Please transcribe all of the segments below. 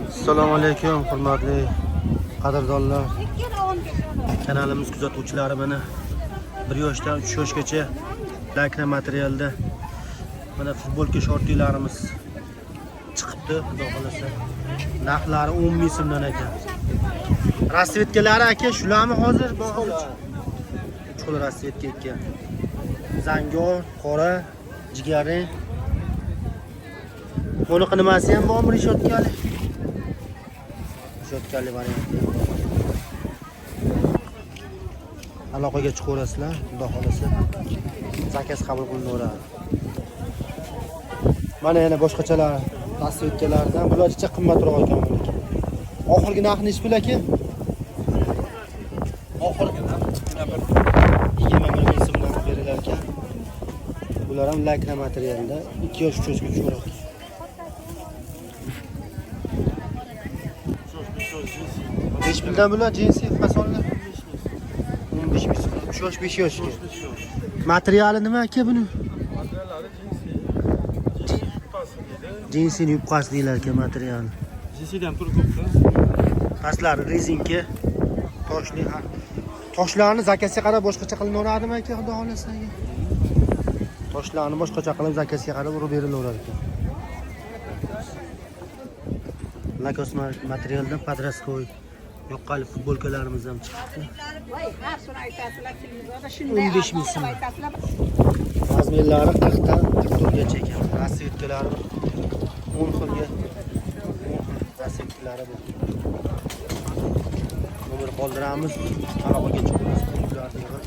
Assalomu alaykum hurmatli qadrdonlar. Kanalimiz kuzatuvchilari, mana 1 yoshdan 3 yoshgacha lakra materialda mana futbolka shortilarimiz chiqibdi, xudo xolasa. Narxlari 10 ming so'mdan ekan. Rasvetkalari aka shularmi hozir? Uch xil rasvetka ekan. Zangor, qora, jigarrang. Bunaqa nimasi ham bormi, reshotkali? Reshotkali varianti ham bor. Aloqaga chiqaverasizlar, xudo xolasa. Zakaz qabul qilinaveradi. Mana yana boshqachalar rasvetkalardan bular ancha qimmatroq ekan buniki. Oxirgi narxi nechi pul aka? Oxirgi narx 21 ming so'mdan berilar ekan. Bular ham lakra materialda 2 yosh 3 yoshga tushirar ekan. Nechi puldan bular jinsi fasonlar? 15 ming so'm. 3 yosh 5 yoshga. Materiali nima aka buni? Materiallari jinsi. Jinsi yupqasi deydi. Jinsini yupqasi deyilar ekan materiali. Jinsidan turi ko'p-da. Pastlari rezinka, toshli har. Toshlarni zakazga qarab boshqacha qilinaveradimi aka, xudo xolasa aka? Toshlarni boshqacha qilib zakazga qarab urib berilaverar ekan. Lakos materialdan подростковый yoqqali futbolkalarimiz ham chiqibdi. 15 ming so'm. Razmerlari 40 dan 44 gacha ekan. Rasvetkalari 10 xilga 10 xil rasvetkalari bor. Nomer qoldiramiz. Aloqaga chiqamiz. Pullarni yig'ib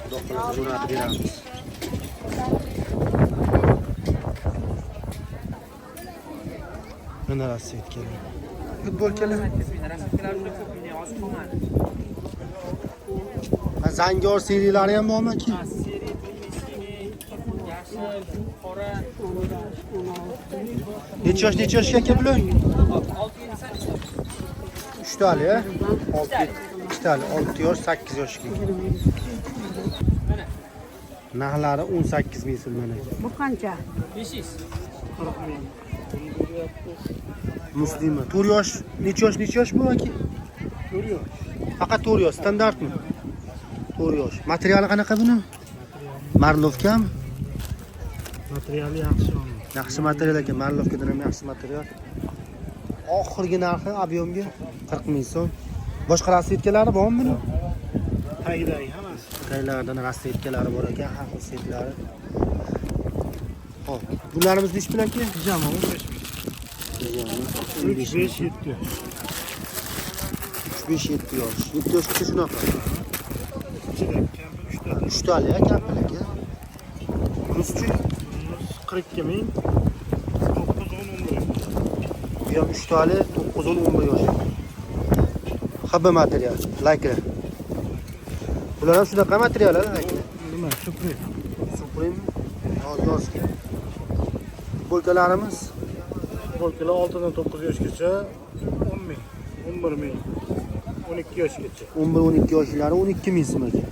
xudo xolasa jo'natib beramiz. Mana rasvetkalar. Futbolkalar. Ha, zangor serilari ham bormi aka? Necha yosh, necha yoshga aka bular? Uchtali, olti, ikkitali, 6 yosh, 8 yoshga. Narxlari 18 ming so'mdan aka. Bu qancha? 500. Muslima. 4 yosh, necha yosh, necha yosh bu aka? 4 yosh. Faqat 4 yosh, standartmi? 4 yosh. Materiali qanaqa buni? Marlovkami? Materiali yaxshi. Yaxshi material ekan, Marlovkadan ham yaxshi material. Oxirgi narxi объемga 40 ming so'm. Boshqa rasvetkalari bormi buni? Tagidagi hammasi. Taylardan rasvetkalari bor ekan, har xil setlari. Xo'p, bularimiz nechi pul aka? Pijama 15 ming. 3 5 7 yosh. 3 5 7 yosh. 7 yoshgacha shunaqa. Ichida kampir 3 ta. 3 tali ya kampir aka. Bunisi-chi? 42 ming. 9 10 11. Bu ham 3 tali 9 10 11 yosh. HB material, lakra. Bular ham shunaqa material, lakra. Nima? Supreme. Supreme yozgi. Futbolkalarimiz Futbolkalar 6 dan 9 yoshgacha 10 ming, 11 ming, 12 yoshgacha. 11 12 yoshlari 12 ming so'm ekan.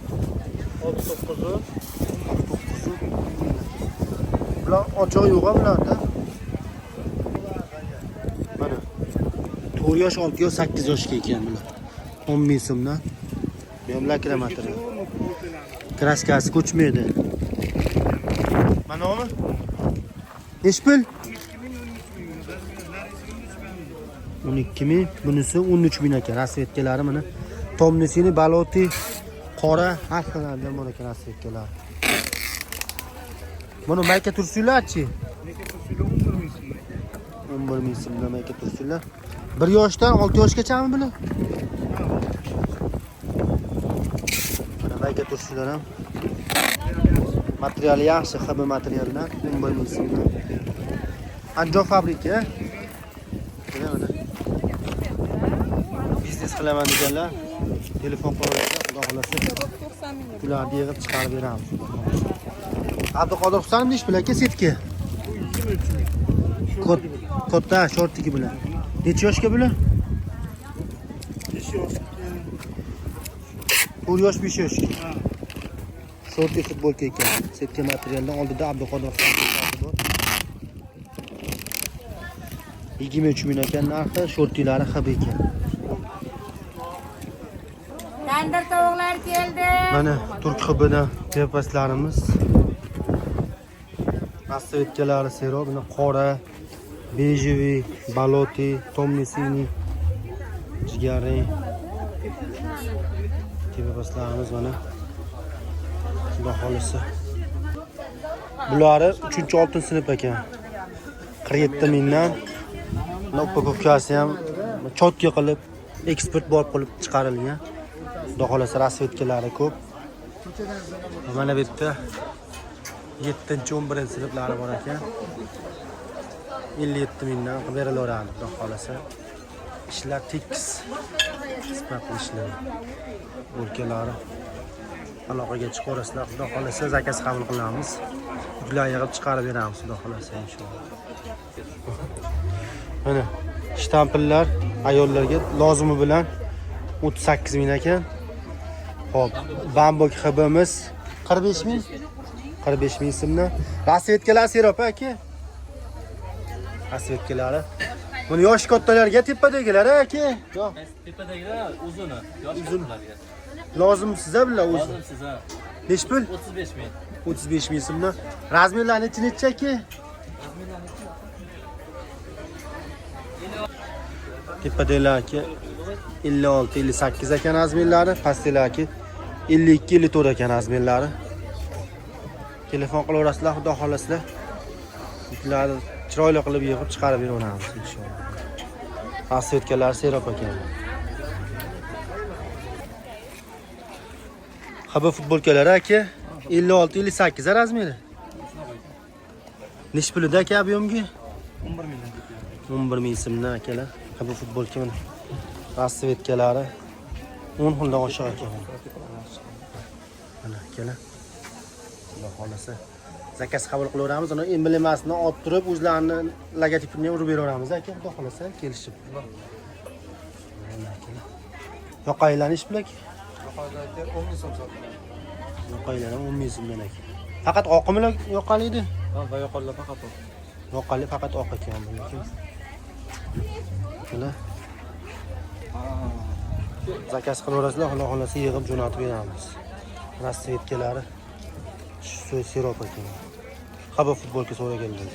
6 9 9 Bular ochig'i yo'q bularda. Mana 4 yosh, 6 yosh, 8 yoshga ekan bular. 10 ming so'mdan. Bu ham lakra material. Kraskasi ko'chmaydi. Mana umi? Nechi pul? 12 ming, bunisi 13 ming ekan. Rasvetkalari mana Tomnisini, Baloti, qora har xillardan bor ekan rasvetkalari. Buni mayka tursinlarchi? Nega tursinlar 11 ming so'm. 11 ming so'mdan mayka tursinlar. 1 yoshdan 6 yoshgachami bular? Mana mayka tursinlar ham. Materiali yaxshi, HB materialdan 11 ming so'mdan. Andijon fabrika. Mana mana. Biznes qilaman deganlar telefon qilib, xudo xolasa ularni yig'ib chiqarib beramiz. Abduqodir Husanov nechi pul aka setka? 23 ming. Katta shortiki bilan. Necha yoshga bular? 5 yosh. 4 yosh, 5 yoshga. Shorti futbolka ekan. Setka materialdan oldida Abduqodir Husanov bor. 23 ming ekan narxi, shortilari xib ekan. Tandir tovuqlar keldi. Mana turk xibidan tepaslarimiz. Rasvetkalari sero, buni qora, bejeviy, baloti, tomnisini, jigarrang tepaslarimiz mana. Xudo xolisi. Bulari 3-6 sinf ekan. 47 mingdan. Buni upakovkasi ham chotga qilib, eksport bor qilib chiqarilgan. Xudo xolasa rasvetkalari ko'p. Mana bu yerda 7-11 sinflari bor ekan. 57 mingdan qilib berilaveradi xudo xolasa. Ishlar tekis. Sifatli ishlar. O'lkalari aloqaga chiqaverasizlar xudo xolasa, zakaz qabul qilamiz. Yuklar yig'ib chiqarib beramiz xudo xolasa inshaalloh. Mana shtampillar ayollarga lozimi bilan 38 ming ekan. Xo'p, bambuk xibimiz 45 ming. 45 ming so'mdan. Rasvetkalar seropa aka. Rasvetkalari. Buni yosh kattalarga tepadagilar aka. Yo'q, Tepadagilar uzuni, yosh kattalarga. lozim sizlar bular o'zi. Lozim siz ha. Nech pul? 35 ming. 35 ming so'mdan. Razmerlar nechi nechi aka? Tepadagilar aka 56 58 ekan razmerlari, pastdagilar aka 52 54 ekan razmerlari. Telefon qilaverasizlar, xudo xohlasizlar. Yuklarni chiroyli qilib yig'ib chiqarib beraveramiz inshaalloh. Rasvetkalar serob ekan. Xabar futbolkalari aka 56 58 razmeri. Nech pulida aka объемga? 11 mingdan ketyapti. 11 ming so'mdan akalar. Xabar futbolka mana. Rasvetkalari 10 xildan oshiq ekan. Mana akalar. Xudo xolasa zakaz qabul qilaveramiz. Uni emblemasini olib turib, o'zlarini logotipini ham urib beraveramiz aka, xudo xolasa kelishib. Mana akalar. Yoqaylar nech pul aka? Yoqalar 10 ming so'm sotiladi. Yoqaylar ham 10 ming so'mdan aka. Faqat oqimi yoqaliydi? Ha, va yoqalar faqat oq. Yoqali faqat oq ekan buniki. Mana zakaz qilaverasizlar, xudo xolasa yig'ib jo'natib beramiz. Rasvetkalari shu serob ekan. Xabar futbolka so'raganlar.